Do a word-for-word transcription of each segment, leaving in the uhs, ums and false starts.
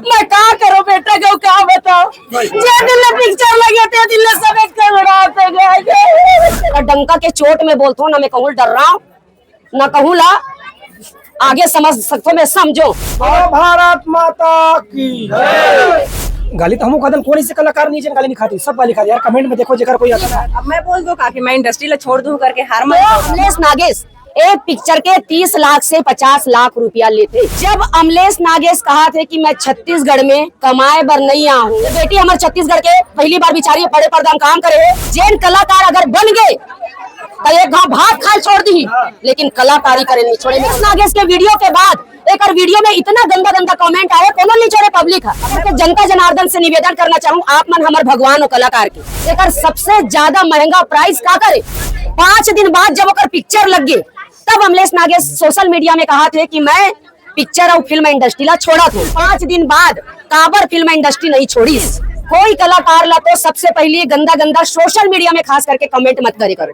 मैं का करूं बेटा, गऊ का बताओ, जे दिन ले पिक्चर लगे ते दिन ले समेट कर उड़ाते गए। डंका के चोट में बोलथो ना, मैं कहूं डर रहा हूं ना कहूं ला, आगे समझ सकथो मैं समझो। बोलो भारत माता की। गाली तो हमू खादन, कोन ऐसे कलाकार नहीं जेन गाली नहीं खाते, सब गाली खाते यार। कमेंट में देखो जेकर कोई आता है। अब मैं बोल दो का कि मैं इंडस्ट्री ला छोड़ दूं करके हार मान तो लो। अमलेश नागेश एक पिक्चर के तीस लाख से पचास लाख रुपया लेते। जब अमलेश नागेश कहा थे कि मैं छत्तीसगढ़ में कमाए बर नहीं आया हूँ, तो बेटी हमारे छत्तीसगढ़ के पहली बार बिचारी बड़े पर्दा में काम करे है। जेन कलाकार अगर बन गए तो एक घाव भात खाए छोड़ दी, लेकिन कलाकारी करे नहीं छोड़े। अमलेश नागेश के वीडियो के बाद एकर वीडियो में इतना गंदा गंदा कमेंट आए, कोनो नहीं छोड़े पब्लिक है। तो जनता जनार्दन से निवेदन करना चाहूँ, आप मन हमर भगवान हो कलाकार के, एकर सबसे ज्यादा महंगा प्राइस का करे। पांच दिन बाद जब ओकर पिक्चर लग गए, तब अमलेश नागेश सोशल मीडिया में कहा थे कि मैं पिक्चर और फिल्म इंडस्ट्री ला छोड़ा थे। पांच दिन बाद काबर फिल्म इंडस्ट्री नहीं छोड़ीस। कोई कलाकार ला तो सबसे पहले गंदा गंदा सोशल मीडिया में खास करके कमेंट मत करे करो।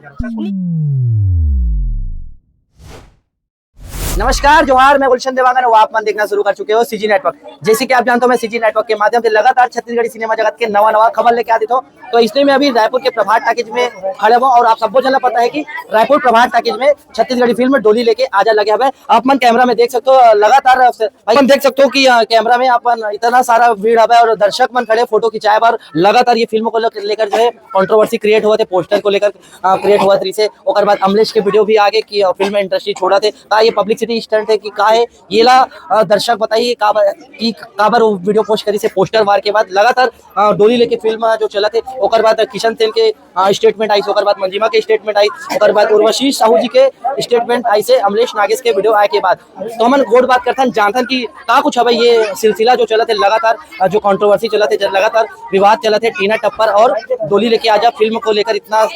नमस्कार, जोहार, मैं गुलशन देवांगन और आप मन देखना शुरू कर चुके हो सीजी नेटवर्क। जैसे कि आप जानते हो, मैं सीजी नेटवर्क के माध्यम से लगातार छत्तीसगढ़ी सिनेमा जगत के नवा नवा खबर लेके आती हूँ। तो इसलिए मैं अभी रायपुर के प्रभात टाकीज में खड़े हुआ और आप सबको जना पता है कि रायपुर प्रभात टाकीज में छत्तीसगढ़ी फिल्म डोली लेके आजा लगे हुए। आप मन कैमरा में देख सकते हो, लगातार आप मन देख सकते हो कि अ, कैमरा में आप मन इतना सारा भीड़ हवे और दर्शक मन खड़े फोटो खिंचाए बर। लगातार ये फिल्म को लेकर लेकर जो है कंट्रोवर्सी क्रिएट हुआ थे, पोस्टर को लेकर क्रिएट हुआ थे। ओकर बाद अमलेश के वीडियो भी आगे कि अ, फिल्म इंडस्ट्री छोड़ा थे, का ये पब्लिसिटी स्टंट है कि का है, ये ला अ, दर्शक बताइए का ब- कि काबर वो वीडियो पोस्ट करी से पोस्टर वार के बाद लगातार अ, डोली लेके फिल्म जो चला थे। ओकर बाद किशन सेन के स्टेटमेंट आई, ओकर बाद मंजिमा के स्टेटमेंट आई, ओकर बाद उर्वशी साहू जी के स्टेटमेंट आई से अमलेश नागेश के वीडियो आए के बाद। तो हमन गोठ बात करथन, जानथन कि का कुछ हवे ये सिलसिला जो चलत है लगातार, अ, जो कंट्रोवर्सी चलत है, जो लगातार विवाद चलत है टीना टप्पर और डोली लेके आजा फिल्म को लेकर इतना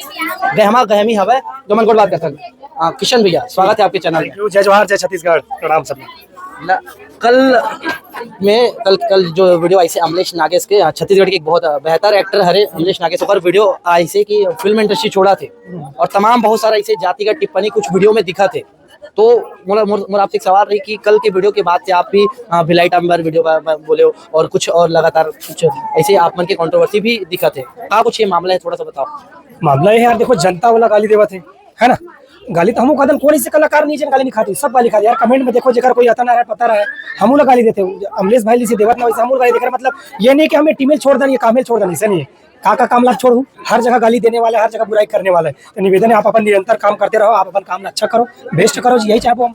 गहमा गहमी हवे। तो हमन गोठ बात करथन। अ, किशन भैया, स्वागत है आपके चैनल में। Thank you। जय जोहार, जय छत्तीसगढ़, प्रणाम सब। ना, कल में कल कल जो वीडियो आई से अमलेश नागेश के, अ, छत्तीसगढ़ के एक बहुत, अ, बेहतर एक्टर हरे अमलेश नागेश, ओकर वीडियो आई से कि फिल्म इंडस्ट्री छोड़ा थे और तमाम बहुत सारा ऐसे जातिगत टिप्पणी कुछ वीडियो में दिखा थे। तो मोला मोर, मोर आपसे एक सवाल रही कि कल के वीडियो के बाद से आप भी, अ, भिलाई टाइम पर वीडियो ब- ब- बोले हो और कुछ और लगातार कुछ ऐसे आप मन के कंट्रोवर्सी भी दिखा थे, का कुछ ये मामला है, थोड़ा सा बताओ। मामला ये है यार, देखो, जनता वाला गाली देवत है, है ना? गाली तो हमू खादन, कोन ऐसे कलाकार नहीं जेन गाली नहीं खाते, सब गाली खाते यार। कमेंट में देखो, जेकर कोई आता ना रहे, पता रहे, हमू ला गाली देते हो। अमलेश भाई जैसे देवत ना, वैसे हमू ला गाली देकर मतलब ये नहीं कि हमें टीम में छोड़ देना, ये काम में छोड़ देना, ऐसा नहीं है। का का काम ला छोड़ू, हर जगह गाली देने वाला है, हर जगह बुराई करने वाला है। तो निवेदन है, आप अपन निरंतर काम करते रहो, आप अपन काम ला अच्छा करो, बेस्ट करो जी, यही चाहबो हम।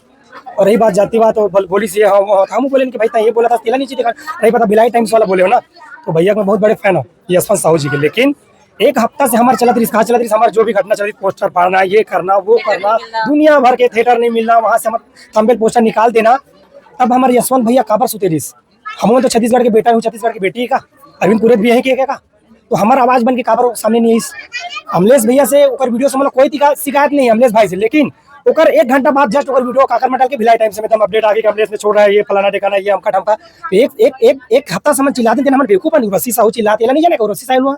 और रही बात जातिवाद, तो बोल- बोली से हम, हम बोले कि भाई, तैं ये बोला था, तेला नहीं चाहिए देखा। रही पता, भिलाई टाइम्स वाला बोले हो ना, तो भैया के मैं बहुत बड़े फैन हूँ यशवंत साहू जी के। लेकिन एक हफ्ता से हमारे चलत रही, कहाँ चलत रही, हमारे जो भी घटना चलत रही, पोस्टर फाड़ना, ये करना, वो करना, दुनिया भर के थिएटर नहीं मिलना, वहाँ से हमारे थंबनेल पोस्टर निकाल देना। तब हमारे यशवंत भैया काबर सुते रहिस? हम तो छत्तीसगढ़ के बेटा हूँ, छत्तीसगढ़ की बेटी है का? अरविंद पुरी भी यहीं के है का? तो हमार आवाज बन के काबर सामने नहीं आइस? अमलेश भैया से, ओकर वीडियो से, मतलब, कोई दिका-, शिकायत नहीं है अमलेश भाई से, लेकिन ओकर एक घंटा बाद जस्ट ओकर वीडियो काकर में डाल के भिलाई टाइम से, मतलब, अपडेट आगे कि अमलेश ने छोड़ रहा है, ये फलाना ठिकाना, ये हमका ठमका। तो एक, एक, एक, एक हफ्ता से हम चिल्ला देते हैं, हमर बेवकूफ बन गए, रस्सी साहू चिल्लाते, एला नहीं जाने का, रस्सी साहू हुआ,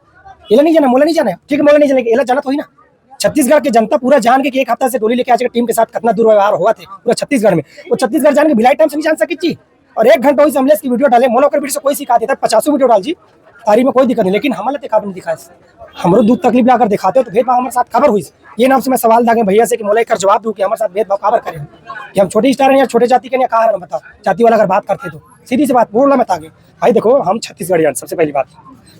एला नहीं जाने, मोला नहीं जाने, ठीक है, मोला नहीं जाने, एला जानत होई ना। छत्तीसगढ़ के जनता पूरा जान के कि एक हफ्ता से डोली लेके आज के टीम के साथ कितना दुर्व्यवहार हुआ थे पूरा छत्तीसगढ़ में, वो छत्तीसगढ़ जान के भिलाई टाइम से नहीं जान सकित जी। और एक घंटा होइस अमलेश की वीडियो डाले, मोला ओकर वीडियो से कोई शिकायत है, पचासों वीडियो डाल जी, तारी में कोई दिक्कत नहीं, लेकिन हमला ते काबर नहीं दिखाइस? हमरो दुख तकलीफ ला अगर दिखाते हो तो भेदभाव हमारे साथ काबर होइस? ये नाम से मैं सवाल दागे भैया से कि मोला एकर जवाब दू कि हमारे साथ भेदभाव काबर करे हो? कि हम छोटे स्टार हैं या छोटे जाति के हैं, का हरन बताओ? जाति वाला अगर बात करते तो सीधी सी बात बोलना मैं तागे। भाई देखो, हम छत्तीसगढ़ियन, सबसे पहली बात,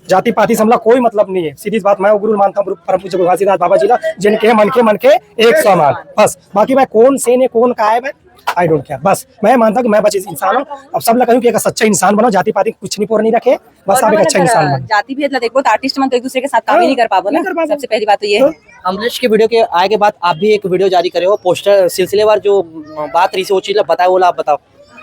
जाति पाति से हमला कोई मतलब नहीं है। सीधी सी बात, मैं गुरु मानता हूँ गुरु परम पूज्य गुरु घासीदास बाबा जी ला, जिनके मन के मन के एक समान, बस। बाकी मैं कौन से ने कौन का है, मैं आई डोंट केयर। बस मैं मानता हूँ कि मैं बस इंसान हूँ। अब सब लोग कहूँ कि एक सच्चा इंसान बनो, जाति पाति कुछ नहीं पोर नहीं रखे, बस और आप एक अच्छा इंसान बनो। जाति भेद ला देखबो तो आर्टिस्ट मन तो एक दूसरे के साथ काम ही हाँ, नहीं कर पाबो ना। नहीं कर पाबो। सबसे पहली बात तो ये है। तो अमलेश के वीडियो के आए के बाद आप भी एक वीडियो जारी करे हो, पोस्टर सिलसिलेवार जो बात रही से वो चीज ला बताए, वो ला आप बताओ।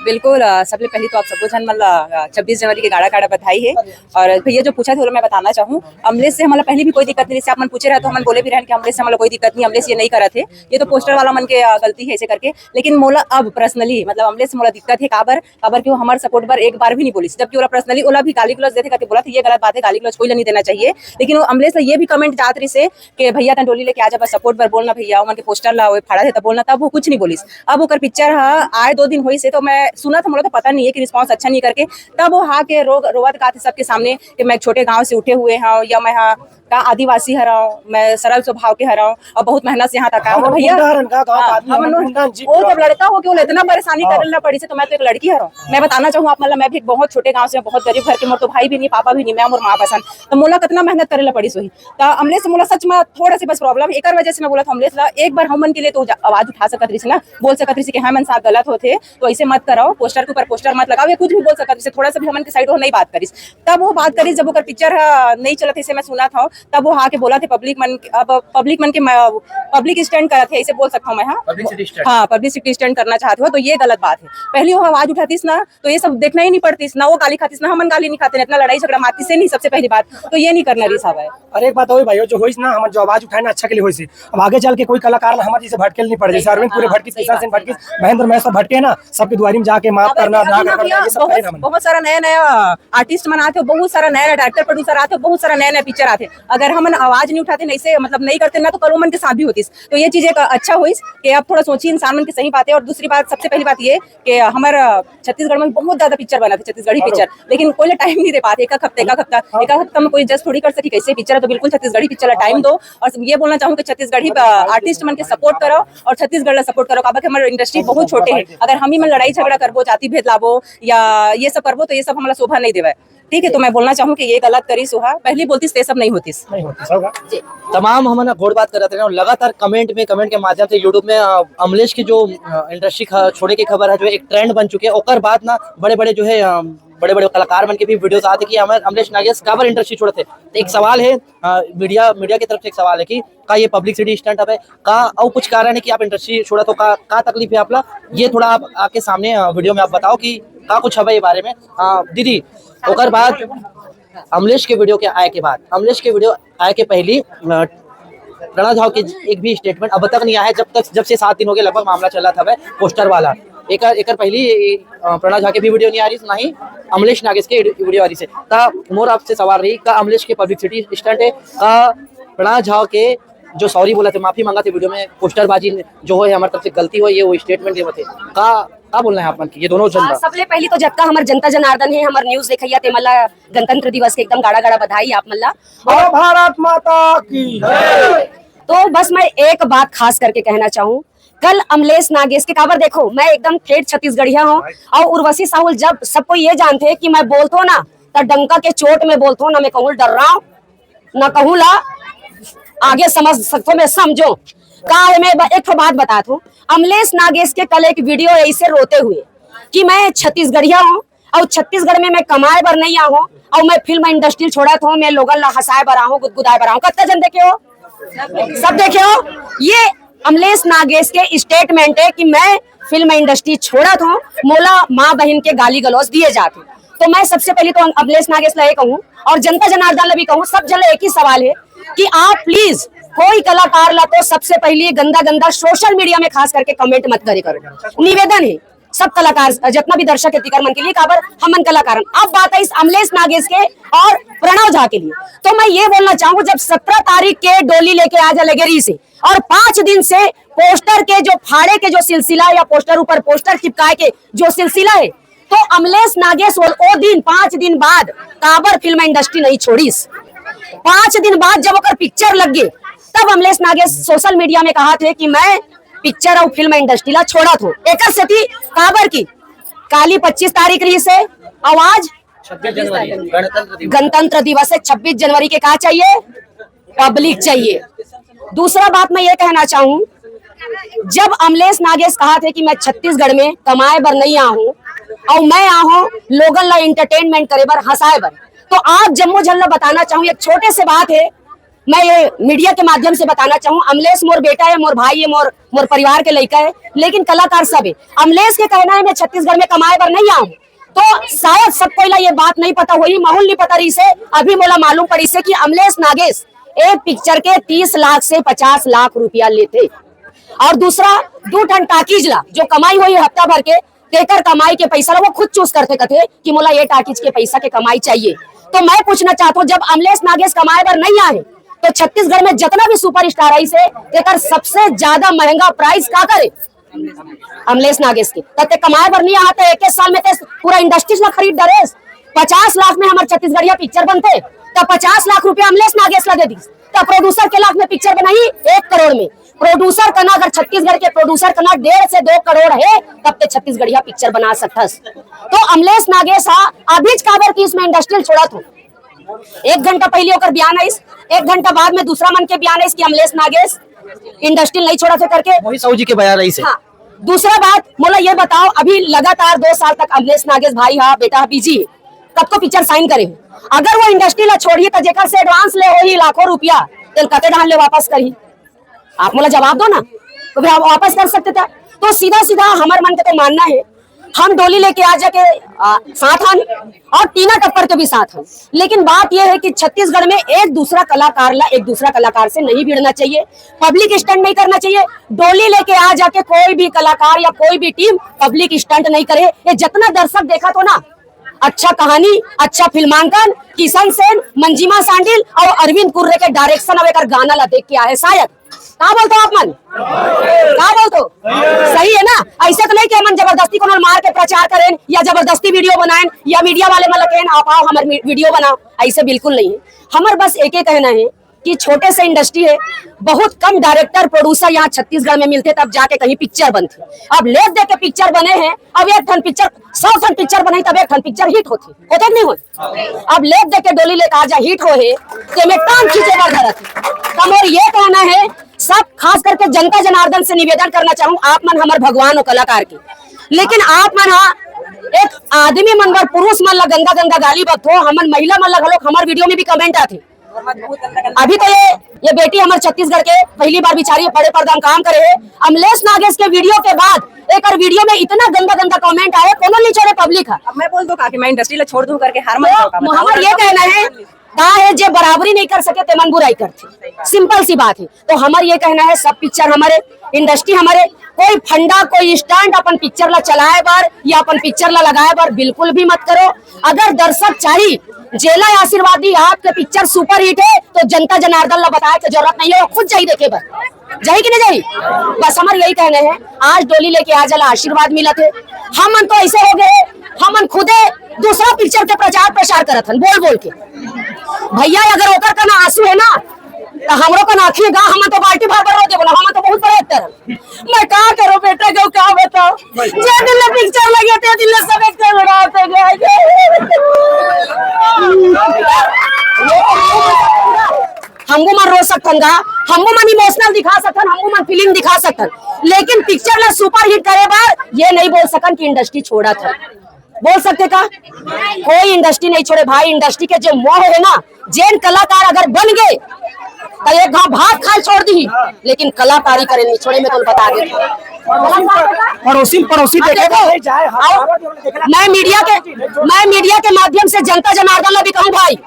बिल्कुल, अ, सबले पहली तो आप सबको झन मन ला, अ, छब्बीस जनवरी के गाड़ा गाड़ा बधाई है। और भैया जो पूछा थे, वो मैं बताना चाहूँ, अमलेश से हमला पहले भी कोई दिक्कत नहीं, जैसे आप मन पूछे रहे तो हमन बोले भी रहन कि अमलेश से हमला कोई दिक्कत नहीं, अमलेश ये नहीं करत है, ये तो पोस्टर वाला मन के, अ, गलती है ऐसे करके। लेकिन मोला अब पर्सनली, मतलब, अमलेश से मोला दिक्कत है, काबर, काबर कि वो हमारे सपोर्ट पर एक बार भी नहीं बोलिस, जबकि ओला पर्सनली ओला भी गाली गलौज देते करके बोला था, ये गलत बात है, गाली गलौज कोई ला नहीं देना चाहिए। लेकिन वो अमलेश ला ये भी कमेंट जात रही से कि भैया तैं डोली लेके आ जा, बस सपोर्ट पर बोलना भैया, ओमन के पोस्टर ला ओए फाड़ा थे तब बोलना, तब वो कुछ नहीं बोलिस। अब ओकर पिक्चर ह आए दो दिन होइस हे, तो मैं सुनत हे, मोला तो पता नहीं है कि रिस्पॉन्स अच्छा नहीं करके। तब वो हा के रो रोवत गात हे सबके सामने कि मैं छोटे गांव से उठे हुए हूँ, या मैं हा का आदिवासी हरव, मैं सरल स्वभाव के हरव और बहुत मेहनत से यहाँ तक आया हूँ। तो भैया, गुंडा हरन का गाँव का हाँ, आदमी हमन हरन, गुंडा जी, वो जब लड़का हो के वो इतना परेशानी हाँ। करे ला पड़ी से, तो मैं तो एक लड़की हरव। मैं बताना चाहूँ आप मन ला, मैं भी एक बहुत छोटे गांव से, बहुत गरीब घर के, मोर तो भाई भी नहीं, पापा भी नहीं, मैं और माँ बसन। तो मोला कितना मेहनत करे ला पड़ी सोही। तो अमलेश से मोला सच में थोड़ा से बस प्रॉब्लम, एकर वजह से मैं बोला था अमलेश ला, एक बार हमन के लिए तो जा- आवाज उठा सकत रहिस ना, बोल सकत रहिस कि हाँ, मन साथ गलत होथे, तो ऐसे मत कराओ, पोस्टर के ऊपर पोस्टर मत लगाओ, या कुछ भी बोल सकत रहिस, थोड़ा सा भी हमन के साइड हो नहीं बात करिस। तब वो बात करिस, जब ओकर पिक्चर ह, नहीं चलत हे, से मैं सुनत हव, तब वो आके बोलत हे पब्लिक मन, अब पब्लिक मन के, पब्लिक स्टैंड करत हे, ऐसे बोल सकता हूँ मैं। हाँ, पब्लिसिटी स्टैंड। हाँ, पब्लिसिटी स्टैंड करना चाहत हो तो ये गलत बात है। पहली वो आवाज उठातीस ना, तो ये सब देखना ही नहीं पड़तीस ना, वो गाली खातीस ना, हमन गाली नहीं खाते, इतना लड़ाई झगड़ा मारतीस से नहीं, सबसे पहली बात तो ये नहीं करना रहिस हवय। अरे, एक बात और भाई, जो होइस ना, हमर जो आवाज उठाए ना, अच्छा के लिए होइस। अब आगे चल के कोई कलाकार ना हमर जैसे भटके नहीं पड़े, जैसे अरविंद पुरी भटकिस, सही किशन बात, सिंह सही भटकिस, बात। महेंद्र महतो भटके ना, सबके दुआरी में जाके माफ अब करना, ऐसे ना अभी ना करना, भैया, ये सब बहुत, करे ना हमन। बहुत सारा नया नया आर्टिस्ट मन आथे, बहुत सारा नया नया डायरेक्टर प्रोड्यूसर आथे, बहुत सारा नया नया पिक्चर आथे। अगर हमन आवाज नहीं उठाते, नहीं से मतलब नहीं करते ना, तो कल वो मन के साथ भी होतीस। तो ये चीज एक अच्छा होइस कि अब थोड़ा सोची इंसान मन की सही बात है। और दूसरी बात, सबसे पहली बात ये कि हमर छत्तीसगढ़ में बहुत ज्यादा पिक्चर बना थे, छत्तीसगढ़ी पिक्चर, लेकिन कोई टाइम नहीं दे पाते, एक हफ्ता, एक हफ्ता, एक हफ्ता में कोई जज थोड़ी कर सकी कैसे पिक्चर है, तो बिल्कुल छत्तीसगढ़ी पिक्चर ला टाइम दो। और ये बोलना चाहूँ कि छत्तीसगढ़ी आर्टिस्ट मन के सपोर्ट करो और छत्तीसगढ़ ला सपोर्ट करो, काबर कि हमर इंडस्ट्री बहुत छोटे है। अगर हम ही मन लड़ाई झगड़ा करबो, जाति भेद लाबो या ये सब करबो, तो ये सब हमला शोभा नहीं देवे। ठीक है, तो मैं बोलना चाहूँ कि ये गलत करिस उहा, पहली बोलतीस ते सब नहीं होतीस। नहीं होतीस, होगा। जी। तमाम हमन गोठ बात करत रहे और लगातार कमेंट में, कमेंट के माध्यम से YouTube में, अ, अमलेश की जो, अ, इंडस्ट्री ख-, छोड़े की खबर है, जो एक ट्रेंड बन चुके है, ओकर बाद ना बड़े-बड़े जो है, अ, बड़े-बड़े कलाकार मन के भी वीडियोज़ आते कि अमर-, अमलेश नागेश काबर इंडस्ट्री छोड़त हे। तो एक सवाल है, अ, मीडिया, मीडिया की तरफ से एक सवाल है कि का ये पब्लिसिटी स्टंट हवे, का अउ कुछ कारण है कि आप इंडस्ट्री छोड़त हो, का, का तकलीफ है आप ला? ये थोड़ा आप आके सामने, अ, वीडियो में आप बताओ कि का कुछ हवे ये बारे में। अ, दीदी, ओकर बाद अमलेश के वीडियो के आए के बाद, अमलेश के वीडियो आए के पहली, अ, प्रणव झा के एक भी स्टेटमेंट अब तक नहीं आया है, जब तक, जब से सात दिन हो गए लगभग मामला चलत हवे पोस्टर वाला। एकर, एकर पहली, अ, प्रणव झा के भी वीडियो नहीं आ रही, ना ही अमलेश नागेश के वीडियो आ रही से। त मोर आपसे सवाल रही, का अमलेश के पब्लिसिटी स्टंट है, का प्रणव झा के जो सॉरी बोलत हे, माफी मांगत हे वीडियो में, पोस्टरबाजी जो होय हे हमर तरफ से गलती होय हे, वो स्टेटमेंट देवत हे, का, का बोलना है आप मन के ये दोनों झन ला? सबले पहली तो जतका हमर जनता जनार्दन हे, हमर न्यूज़ देखइया, ते मन ला गणतंत्र दिवस के एकदम गाड़ा गाड़ा बधाई आप मन ला। बोलो भारत माता की। तो बस मैं एक बात खास करके कहना चाहूँ, कल अमलेश नागेश के, काबर देखो, मैं एकदम ठेठ छत्तीसगढ़िया हूँ और उर्वशी साहू ल जब सब कोई ये जानथे कि मैं बोलथों ना, त डंका के चोट में बोलथों ना, मैं कहूँ ल डर्राओं, ना कहूँ ला आगे समझ सकथों, मैं समझों। का है, मैं ब-, एक ठो बात बतात हूँ, अमलेश नागेश के कल एक वीडियो ऐसे रोते हुए कि मैं छत्तीसगढ़िया हूँ और छत्तीसगढ़ में मैं कमाए बर नहीं आहूँ और मैं फिल्म इंडस्ट्री छोड़त हूँ, मैं लोगन ला हंसाए बर आहूँ, गुदगुदाए बर आहूँ। कतका जन देखे हो? सब देखे हो? ये अमलेश नागेश के स्टेटमेंट है कि मैं फिल्म इंडस्ट्री छोड़त हूँ, मोला माँ बहिन के गाली गलौज दिए जात हे। तो मैं सबसे पहली तो अमलेश नागेश ला ये कहूँ और जनता जनार्दन ला भी कहूँ, सब जन ला एक ही सवाल है कि आप प्लीज कोई कलाकार ला तो सबसे पहली गंदा गंदा सोशल मीडिया में खास करके कमेंट मत करे करो, निवेदन है। सब कलाकार, जितना भी दर्शक है, तिकर मन के लिए, काबर हमन कलाकार हन। अब बात है इस अमलेश नागेश के और प्रणव झा के लिए। तो मैं ये बोलना चाहूँ, जब सत्रह तारीख के डोली लेके आ जा लगे रही से और पांच दिन से पोस्टर के जो फाड़े के जो सिलसिला या पोस्टर ऊपर पोस्टर चिपकाए के जो सिलसिला है, तो अमलेश नागेश वो, वो दिन, पांच दिन बाद काबर फिल्म इंडस्ट्री नहीं छोड़ीस। पांच दिन बाद जब ओकर पिक्चर लग गए, तब अमलेश नागेश सोशल मीडिया में कहा थे कि मैं पिक्चर और फिल्म इंडस्ट्री ला छोड़त हूँ। एकर सेती काबर की काली पच्चीस तारीख रही से, आवाज छब्बीस जनवरी, गणतंत्र दिवस। गणतंत्र दिवस है, छब्बीस जनवरी के का चाहिए? पब्लिक चाहिए। दूसरा बात मैं ये कहना चाहूँ, जब अमलेश नागेश कहा थे कि मैं छत्तीसगढ़ में कमाए बर नहीं आहूँ और मैं आहूँ लोगन ला एंटरटेनमेंट करे बर, हंसाए बर, तो आप जम्मो झन ला बताना चाहूँ, एक छोटे से बात है, मैं ये मीडिया के माध्यम से बताना चाहूँ, अमलेश मोर बेटा है, मोर भाई है, मोर, मोर परिवार के लइका है, लेकिन कलाकार सब है। अमलेश के कहना है मैं छत्तीसगढ़ में कमाए बर नहीं आहूँ, तो शायद सब कोई ला ये बात नहीं पता होही, माहौल नहीं पता रही से, अभी मोला मालूम पड़ी से कि अमलेश नागेश एक पिक्चर के तीस लाख से पचास लाख रुपया लेथे। और दूसरा, दू ठन टाकीज ला जो कमाई होही हफ्ता भर के, तेकर कमाई के पैसा ला वो खुद चूज करथे, कथे कि मोला ये टाकीज के पैसा के कमाई चाहिए। तो मैं पूछना चाहत हूँ, जब अमलेश नागेश कमाए बर नहीं आए, तो छत्तीसगढ़ में जितना भी सुपरस्टार आइस हे, तेकर सबसे ज्यादा महंगा प्राइस काकर हे? अमलेश नागेश के। त ते कमाए बर नहीं आहा, त एक साल में ते पूरा इंडस्ट्रीज ला खरीद डरेस। पचास लाख में हमर छत्तीसगढ़िया पिक्चर बनथे, त पचास लाख रुपया अमलेश नागेश ला दे दिस, त प्रोड्यूसर के लाख में पिक्चर बनाही एक करोड़ में। प्रोड्यूसर कना, अगर छत्तीसगढ़ के प्रोड्यूसर कना डेढ़ से दो करोड़ हे, तब ते छत्तीसगढ़िया पिक्चर बना सकथस। तो अमलेश नागेश हा अभीच काबर कि इसमें इंडस्ट्री छोड़ा तू। एक घंटा पहले ओकर बयान आइस, एक घंटा बाद में दूसरा मन के बयान आइस कि अमलेश नागेश इंडस्ट्री नहीं छोड़ा थे करके। मोहित साहू जी के बयान आइस। हाँ। दूसरा बात, मोला ये बताओ, अभी लगातार दो साल तक अमलेश नागेश भाई हा, बेटा हा, बीजी, कतको पिक्चर साइन करे हे। अगर वो इंडस्ट्री ला छोड़ही, त जेकर से एडवांस ले होही लाखों रुपया, तेल कते डहान ले वापस करही? आप मोला जवाब दो ना, तो फिर आप वापस कर सकते था। तो सीधा सीधा हमर मन के तो मानना है, हम डोली लेके आ जाके, आ, साथ हन और टीना टप्पर के भी साथ हन। लेकिन बात यह है कि छत्तीसगढ़ में एक दूसरा कलाकार ला एक दूसरा कलाकार से नहीं भिड़ना चाहिए, पब्लिक स्टंट नहीं करना चाहिए। डोली लेके आ जाके कोई भी कलाकार या कोई भी टीम पब्लिक स्टंट नहीं करे। ये जितना दर्शक देखा तो ना, अच्छा कहानी, अच्छा फिल्मांकन, किशन सेन, मंजिमा सांडिल और अरविंद कुर्रे के डायरेक्शन अब एक गाना ला देख के आए शायद। का बोलते हो आप मन? का बोलते हो? सही है ना? ऐसे तो नहीं कि हमन जबरदस्ती कोनो मार के प्रचार करें या जबरदस्ती वीडियो बनाएं या मीडिया वाले मन ला कहें, "आप आओ, हमर मी-, वीडियो बनाओ।" ऐसे बिल्कुल नहीं है। हमर बस एक ही कहना है कि छोटे से इंडस्ट्री है, बहुत कम डायरेक्टर प्रोड्यूसर यहाँ छत्तीसगढ़ में मिलते, तब जाके कहीं पिक्चर बनते। अब लेट दे के पिक्चर बने हैं, अब एक ठन पिक्चर, सौ ठन पिक्चर बने, तब एक ठन पिक्चर हिट होती, होते कि नहीं होते? अब लेट दे के डोली लेके आ जा हिट हो है, तेमे टांग खींचे बर धरत है। तो मोर ये कहना है, सब खास करके जनता जनार्दन से निवेदन करना चाहूँ, आप मन हमर भगवान हो कलाकार के, लेकिन आप मन हा एक आदमी मन बर, पुरुष मन ला गंदा गंदा गाली बकथो, हमन महिला मन ला घलोक हमर वीडियो में भी कमेंट आथे। अभी तो ये, ये बेटी हमर छत्तीसगढ़ के पहली बार बिचारी बड़े पर्दा में काम करे है। अमलेश नागेश के वीडियो के बाद एक और वीडियो में इतना गंदा गंदा कमेंट आए, कोनो नहीं छोड़े पब्लिक है। अब मैं बोल दूं का कि मैं इंडस्ट्री ला छोड़ दूं करके हार मान जाओ का, तो बताओ। हमर ये कहना है, का है जे बराबरी नहीं कर सके तेमन बुराई करथे, सिंपल सी बात है। तो हमर ये कहना है, सब पिक्चर हमारे, इंडस्ट्री हमारे, कोई फंडा, कोई स्टंट अपन पिक्चर ला चलाए बर या अपन पिक्चर ला लगाए बर बिल्कुल भी मत करो। अगर दर्शक चाही, जेला आशीर्वाद दी, आपके पिक्चर सुपरहिट है, तो जनता जनार्दन ला बताए के जरूरत नहीं है, वो खुद जाही देखे बर, जाही कि नहीं जाही? बस हमर यही कहना है। आज डोली लेके आ जा ला आशीर्वाद मिलत है, हमन तो ऐसे हो गए, हमन खुदे दूसरा पिक्चर के प्रचार प्रसार करत हन बोल बोल के। भैया, अगर ओकर कना आंसू है ना, तो हमरो कना आंखी गा, हमन तो बाल्टी भर भर रो देबो ना, हमन तो बहुत बड़े एक्टर हन। मैं का करूं बेटा, क्यों का बताओ, जे दिन ले पिक्चर लगे, ते दिन ले सब एक्टर उड़ाते गए। हमू मन रो सकथन गा, हमू मन इमोशनल दिखा सकथन, हमू मन फीलिंग दिखा सकथन, लेकिन पिक्चर ला सुपरहिट करे बर ये नहीं बोल सकन कि इंडस्ट्री छोड़त है। बोल सकते का? कोई इंडस्ट्री नहीं छोड़े भाई। इंडस्ट्री के जो मोह है ना, जेन कलाकार अगर बन गए तो एक घाव भात खाए छोड़ दी, लेकिन कलाकारी करे नहीं छोड़े। मैं तुम बता देता हूँ। पड़ोसी, पड़ोसी हाँ, देखे देखो, तो नहीं जाए, हाँ, आओ, हाँ, मैं मीडिया के, मैं मीडिया के माध्यम से जनता जनार्दन ला भी कहूँ भाई,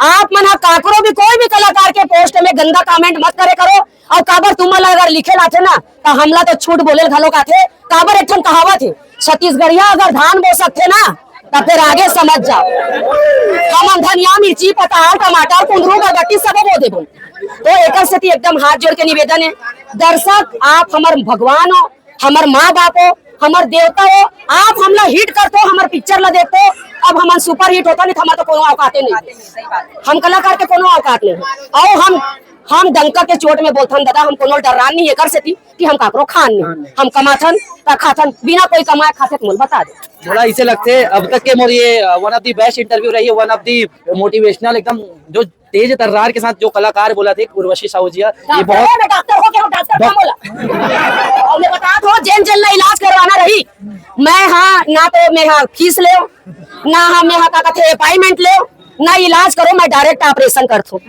आप मन हा काकरो भी, कोई भी कलाकार के पोस्ट में गंदा कमेंट मत करे करो। और काबर तुमन ला अगर लिखे लाथे ना, तो हमला तो छूट बोले घलो काथे। काबर एक ठन कहावत है, छत्तीसगढ़िया अगर धान बो सकथे ना, तब फिर आगे समझ जाओ। हमन धनिया, मिर्ची, पताल, टमाटर, कुंदरू, बरबट्टी सब बो देबो। तो एकर सेती एकदम हाथ जोड़ के निवेदन है, दर्शक, आप हमर भगवान हो, हमर माँ बाप हो, हमर देवता हो, आप हमला हिट करथो, हमर पिक्चर ला देखथो, अब हमन सुपरहिट होथन, नहीं तो हमर तो कोनो औकाते नहीं, हम कलाकार के कोनो औकात नहीं। और हम, हम डंका के चोट में बोलथन दादा, हम कोनो डर्रान नहीं एकर सेती कि हम काकरो खान नहीं, हम कमाथन त खाथन, बिना कोई कमाए खाथे त मोला बता दे। मोला ऐसे लगथे अब तक के मोर ये वन ऑफ दी बेस्ट इंटरव्यू रही है, वन ऑफ दी मोटिवेशनल, एकदम जो तेज तर्रार के साथ जो कलाकार बोला थे उर्वशी साहू जी, ये डॉक्टर बहुत है, मैं डॉक्टर हो गया हूँ, डॉक्टर का बोला। और मैं बता दो, जेन जेन ला इलाज करवाना रही, मैं हाँ ना तो मैं हाँ फीस ले, ना हाँ मैं हाँ का कथे अपॉइंटमेंट ले, ना इलाज करो, मैं डायरेक्ट ऑपरेशन कर थो।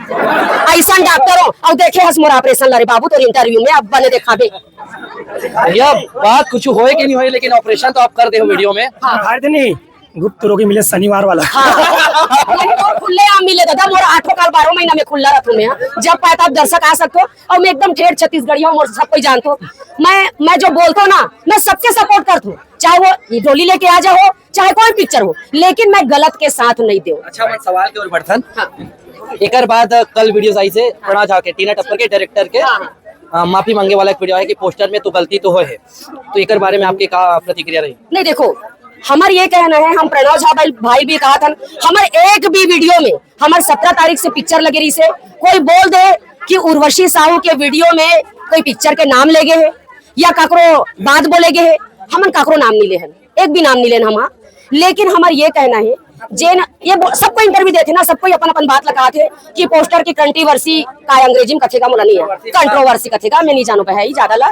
ऐसा डॉक्टर हो, और देखे हस मोर ऑपरेशन लरे बाबू, तोर इंटरव्यू में अब बने देखाबे। भैया, बात कुछ होए कि नहीं होए, लेकिन ऑपरेशन तो आप कर दे हो वीडियो में। हाँ। फायदे नहीं, गुप्त रोगी मिले शनिवार वाला। हाँ। नहीं, मोर खुले आम मिले दादा, मोर आठों काल बारह महीना में खुला रहता मैं। जब पाए तब दर्शक आ सकते हो, और मैं एकदम ठेठ छत्तीसगढ़िया हूँ, मोर सब कोई जानते हो। मैं, मैं जो बोलता हूँ ना, मैं सबके सपोर्ट करता हूँ, चाहे वो डोली लेके आ जाओ, चाहे कोई पिक्चर हो, लेकिन मैं गलत के साथ नहीं दूँ। अच्छा, मैं सवाल के ओर बढ़थन। हाँ। एकर बाद कल वीडियोस आई से प्रणव झा के, टीना टप्पर के डायरेक्टर के। हाँ, हाँ। अ, माफी मांगे वाला एक वीडियो है कि पोस्टर में तो गलती तो होय है, तो एकर बारे में आपके का प्रतिक्रिया रही? नहीं, देखो, हमर ये कहना है, हम प्रणव झा भाई, भाई भी कहा था, हमर एक भी वीडियो में, हमर सत्रह तारीख से पिक्चर लगे रही से, कोई बोल दे कि उर्वशी साहू के वीडियो में कोई पिक्चर के नाम ले गए है या काकरो बात बोले गए है, हमन काकरो नाम नहीं ले हन, एक भी नाम नहीं लेन हम। हाँ, लेकिन हमर ये कहना है, जेन ये बो-, सबको इंटरव्यू देथे ना, सबको अपन अपन बात लगाथे कि पोस्टर की कंट्रोवर्सी का अंग्रेजी में कथेगा, मोला नहीं है, कंट्रोवर्सी कथेगा, मैं नहीं जानू भाई ज्यादा ला।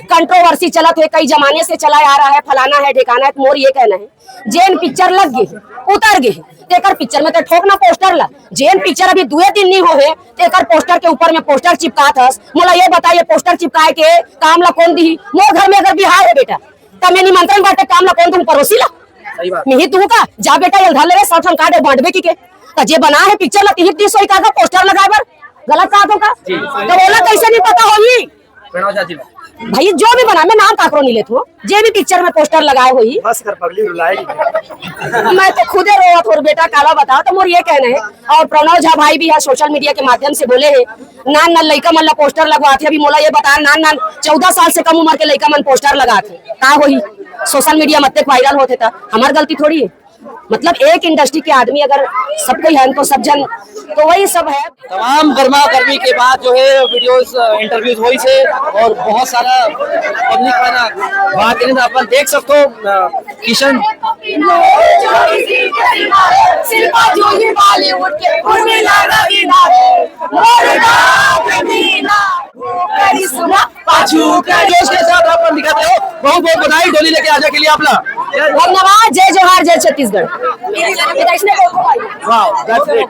कंट्रोवर्सी चलत है, कई जमाने से चला आ रहा है, फलाना है, ढेकाना है। तो मोर ये कहना है, जेन पिक्चर लग गए, उतर गए, तेकर पिक्चर में तो ठोकना पोस्टर ला। जेन पिक्चर अभी दुए दिन नहीं हो है, तेकर पोस्टर के ऊपर में पोस्टर चिपकात हस। मोला ये बता, ये पोस्टर चिपकाए के काम ला कौन दी? मोर घर में अगर बिहाव है बेटा, त मैं निमंत्रण बाटे, काम ला कौन दूं? पड़ोसी ला? सही बात। मिही तू का, जा बेटा, ये धर ले रे, सौ ठन कार्ड बांटबे की के। त जे बना है पिक्चर ला, तिही दिस होई का, का पोस्टर लगाए बर? गलत कहा तो का? जी। तो बोला कैसे नहीं पता होई? प्रणव झा जी। भाई जो भी बना, मैं नाम काकरो नहीं लेत हूँ, जे भी पिक्चर में पोस्टर लगाए होई। बस कर, पगली रुलाएगी। मैं तो खुदे रोवत हों बेटा, काला बताओ। तो मोर ये कहना है, और प्रणव झा भाई भी है, सोशल मीडिया के माध्यम से बोले हैं, नान नान लइका मन ला पोस्टर लगवाथे। अभी मोला ये बता, नान नान चौदह साल से कम उम्र के लइका मन पोस्टर लगाथे, का होही? सोशल मीडिया में अतेक वायरल होथे त हमार गलती थोड़ी है। मतलब एक इंडस्ट्री के आदमी अगर सब कोई है तो सब जन, तो वही सब है। तमाम गर्मा गर्मी के बाद जो है वीडियोस, इंटरव्यूज होई से और बहुत सारा पब्लिक है ना, बात करें तो अपन देख सकते हो, अ, किशन। शिल्पा जूही बॉलीवुड के उर्मिला रवीना है, मोर गाँव के मीना, वो करिश्मा पाछू करिश्मा। जोश के साथ अपन दिखाते हो। बहुत बहुत बधाई डोली लेके आजा के लिए आपला। धन्यवाद। जय जोहार, जय छत्तीसगढ़। वाह, that's great।